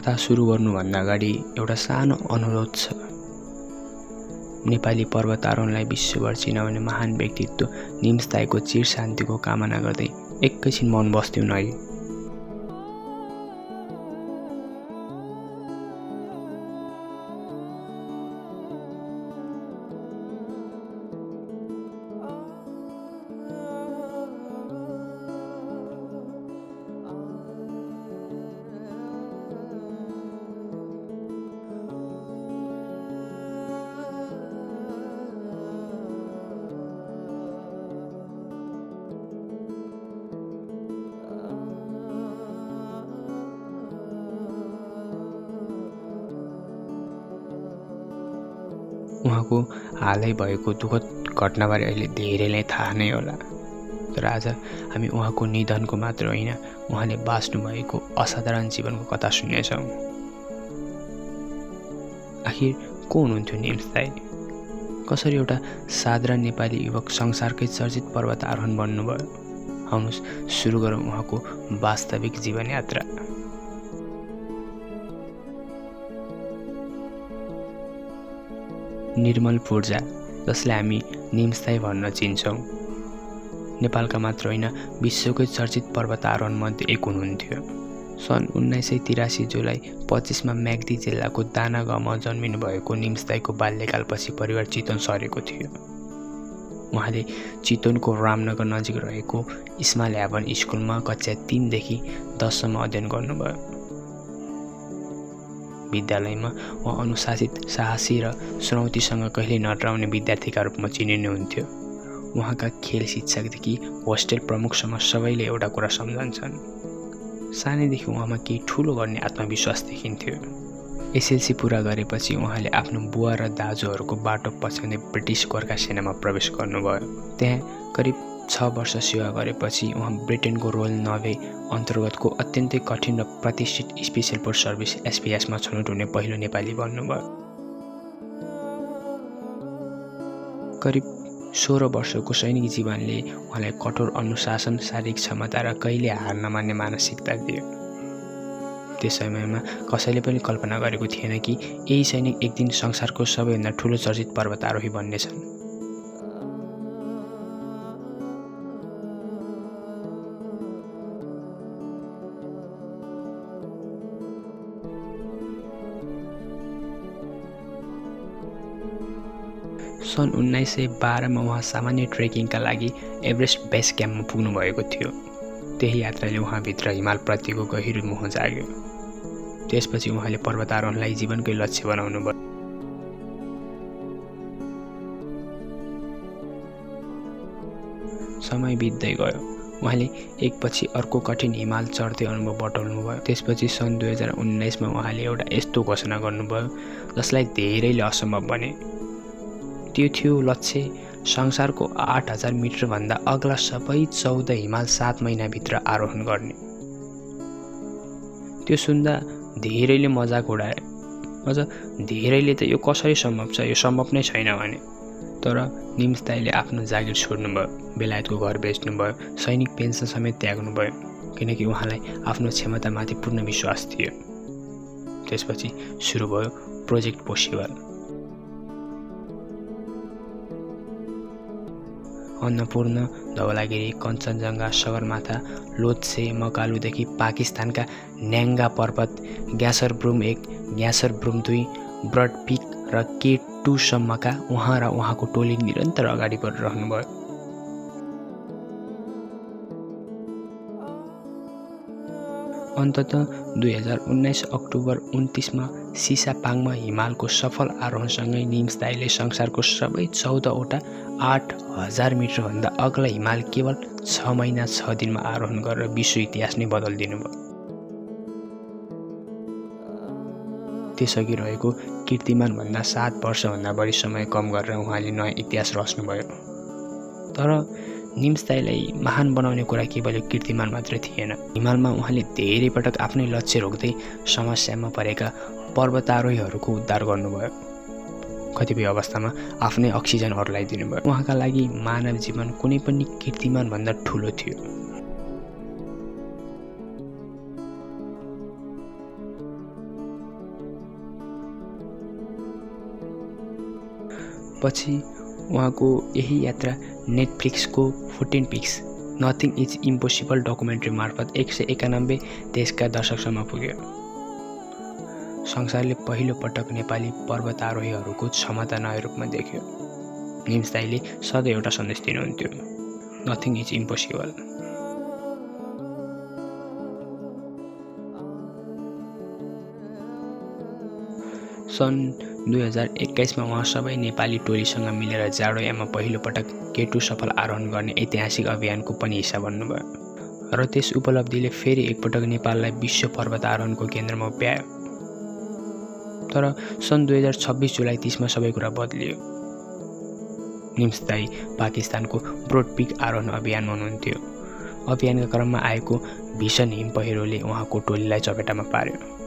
कथा सुरु गर्नुभन्दा अगाडि एउटा सानो अनुरोध छ। नेपाली पर्वतारोहणलाई विश्वभर चिनाउने महान व्यक्तित्व निम्स दाइको चिर शान्तिको कामना गर्दै एकैछिन मौन बस्दिउँ न है। उहाँको हालै भएको दुःखद घटनाबारे अहिले धेरैलाई थाहा नै होला। तर आज हामी उहाँको निधनको मात्र होइन, उहाँले बाँच्नुभएको असाधारण जीवनको कथा सुन्नेछौँ। आखिर को हुनुहुन्थ्यो निम्स दाइ? कसरी एउटा साधारण नेपाली युवक संसारकै चर्चित पर्वत आरोहण बन्नुभयो? आउनुहोस् सुरु गरौँ उहाँको वास्तविक जीवन यात्रा। निर्मल पूर्जा, जसलाई हामी निम्स दाइ भन्न चिन्छौँ, नेपालका मात्र होइन विश्वकै चर्चित पर्वत आरोहण मध्ये एक हुनुहुन्थ्यो। सन् 1983 जुलाई 25 म्याग्दी जिल्लाको दाना गाउँमा जन्मिनु भएको निम्स दाइको बाल्यकालपछि परिवार चितवन सरेको थियो। उहाँले चितवनको रामनगर नजिक रहेको इस्माइल हेभन स्कुलमा कक्षा 3 देखि 10 सम्म अध्ययन गर्नुभयो। विद्यालयमा उहाँ अनुशासित, साहसी र चुनौतीसँग कहिल्यै नडराउने विद्यार्थीका रूपमा चिनिनुहुन्थ्यो। उहाँका खेल शिक्षकदेखि होस्टेल प्रमुखसम्म सबैले एउटा कुरा सम्झन्छन्, सानैदेखि उहाँमा केही ठुलो गर्ने आत्मविश्वास देखिन्थ्यो। एसएलसी पुरा गरेपछि उहाँले आफ्नो बुवा र दाजुहरूको बाटो पछ्याउँदै ब्रिटिस गोर्खा सेनामा प्रवेश गर्नुभयो। त्यहाँ करिब 6 वर्ष सेवा गरेपछि उहाँ ब्रिटेनको रोयल नेभी अन्तर्गतको अत्यन्तै कठिन र प्रतिष्ठित स्पेसल फोर्स सर्भिस एसपीएसमा छनौट हुने पहिलो नेपाली बन्नुभयो। करिब 16 वर्षको सैनिक जीवनले उहाँलाई कठोर अनुशासन, शारीरिक क्षमता र कहिले हार नमान्ने मानसिकता दियो। त्यस समयमा कसैले पनि कल्पना गरेको थिएन कि यही सैनिक एक दिन संसारको सबैभन्दा ठुलो चर्चित पर्वतारोही बन्नेछन्। सन् 1912 मा उहाँ सामान्य ट्रेकिङका लागि एभरेस्ट बेस क्याम्पमा पुग्नु भएको थियो। त्यही यात्राले उहाँभित्र हिमालप्रतिको गहिरो मोह जाग्यो। त्यसपछि उहाँले पर्वतारोहणलाई जीवनकै लक्ष्य बनाउनु भयो। समय बित्दै गयो, उहाँले एकपछि अर्को कठिन हिमाल चढ्दै अनुभव बटुल्नुभयो। त्यसपछि सन् 2019 मा उहाँले एउटा यस्तो घोषणा गर्नुभयो जसलाई धेरैले असम्भव बने। त्यो थियो लक्ष्य संसारको 8000 मिटरभन्दा अग्ला सबै 14 हिमाल 7 महिनाभित्र आरोहण गर्ने। त्यो सुन्दा धेरैले मजाक उडाए। अझ धेरैले त यो कसरी सम्भव छ, यो सम्भव नै छैन भने। तर निम्स दाइले आफ्नो जागिर छोड्नुभयो, बेलायतको घर बेच्नुभयो, सैनिक पेन्सन समेत त्याग्नुभयो, किनकि उहाँलाई आफ्नो क्षमतामाथि पूर्ण विश्वास थियो। त्यसपछि सुरु भयो प्रोजेक्ट पोसिबल। अन्नपूर्ण, धवलागिरी, कञ्चनजङ्घा, सगरमाथा, लोत्से, मकालुदेखि पाकिस्तानका न्याङ्गा पर्वत, ग्यासर ब्रुम 1, ग्यासर ब्रुम 2, ब्रड पिक र K2 सम्मका उहाँ र उहाँको टोली निरन्तर अगाडि बढिरहनुभयो। अन्ततः 2019 अक्टोबर 29 मा सिसापाङमा हिमालको सफल आरोहणसँगै निम्स दाइले संसारको सबै 14वटा 8000 मिटरभन्दा अग्ला हिमाल केवल 6 महिना 6 दिनमा आरोहण गरेर विश्व इतिहास नै बदलिदिनु भयो। त्यसअघि रहेको कीर्तिमानभन्दा 7 वर्षभन्दा बढी समय कम गरेर उहाँले नयाँ इतिहास रच्नुभयो। तर निम्स दाइलाई महान बनाउने कुरा केवल यो कीर्तिमान मात्र थिएन। हिमालमा उहाँले धेरै पटक आफ्नै लक्ष्य रोक्दै समस्यामा परेका पर्वतारोहीहरूको उद्धार गर्नुभयो। कतिपय अवस्थामा आफ्नै अक्सिजनहरूलाई दिनुभयो। उहाँका लागि मानव जीवन कुनै पनि कीर्तिमान भन्दा ठुलो थियो। पछि उहाँको यही यात्रा नेटफ्लिक्सको 14 peaks nothing is impossible documentary मार्फत 191 देशका दर्शकसम्म पुग्यो। संसारले पहिलो पटक नेपाली पर्वतारोहीहरूको क्षमता नयाँ रूपमा देख्यो। निम्स दाइले सधैँ एउटा सन्देश दिनुहुन्थ्यो, नथिङ इज इम्पोसिबल। सन् 2021 मा उहाँ सबै नेपाली टोलीसँग मिलेर जाडोयाममा पहिलो पटक K2 सफल आरोहण गर्ने ऐतिहासिक अभियानको पनि हिस्सा बन्नुभयो र त्यस उपलब्धिले फेरि एकपटक नेपाललाई विश्व पर्वत आरोहणको केन्द्रमा उभ्यायो। तर सन् 2026 जुलाई 30 मा सबै कुरा बदलियो। निम्स दाइ पाकिस्तानको ब्रोड पिक आरोहण अभियानमा हुनुहुन्थ्यो। अभियानका क्रममा आएको भीषण हिम पहिरोले उहाँको टोलीलाई चपेटामा पार्यो।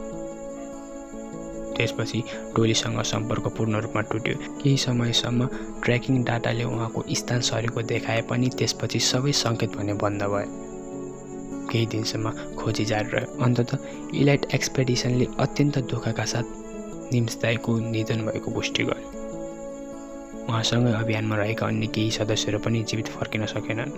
त्यसपछि टोलीसँग सम्पर्क पूर्ण रूपमा टुट्यो। केही समयसम्म ट्र्याकिङ डाटाले उहाँको स्थान सरेको देखाए पनि त्यसपछि सबै सङ्केत भने बन्द भयो। केही दिनसम्म खोजी जारी रह्यो। अन्ततः इलाइट एक्सपेडिसनले अत्यन्त दुःखका साथ निम्स दाइको निधन भएको पुष्टि गर्यो। उहाँसँगै अभियानमा रहेका अन्य केही सदस्यहरू पनि जीवित फर्किन सकेनन्।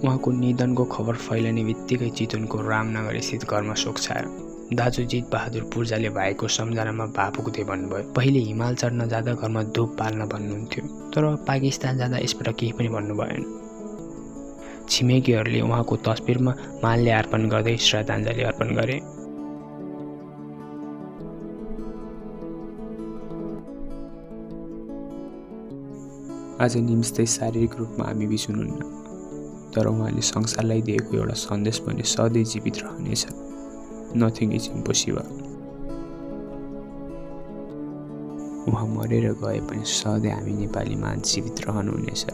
उहाँको निधनको खबर फैलने बित्तिकै चितवनको रामनगर स्थित घरमा शोक छायो। दाजु जित बहादुर पूर्जाले भएको सम्झनामा भावुक हुँदै भन्नुभयो, पहिले हिमाल चढ्न जाँदा घरमा धूप बाल्न भन्नुहुन्थ्यो, तर पाकिस्तान जाँदा यसबाट केही पनि भन्नु भएन। छिमेकीहरूले उहाँको तस्बिरमा माल्य अर्पण गर्दै श्रद्धाञ्जली अर्पण गरे। आज निम्स दाइ शारीरिक रूपमा हामी बीच हुनुहुन्न, तर उहाँले संसारलाई दिएको एउटा सन्देश पनि सधैँ जीवित रहनेछ। Nothing is impossible. उहाँ मरेर गए पनि सधैँ हामी नेपालीमा जीवित रहनुहुनेछ।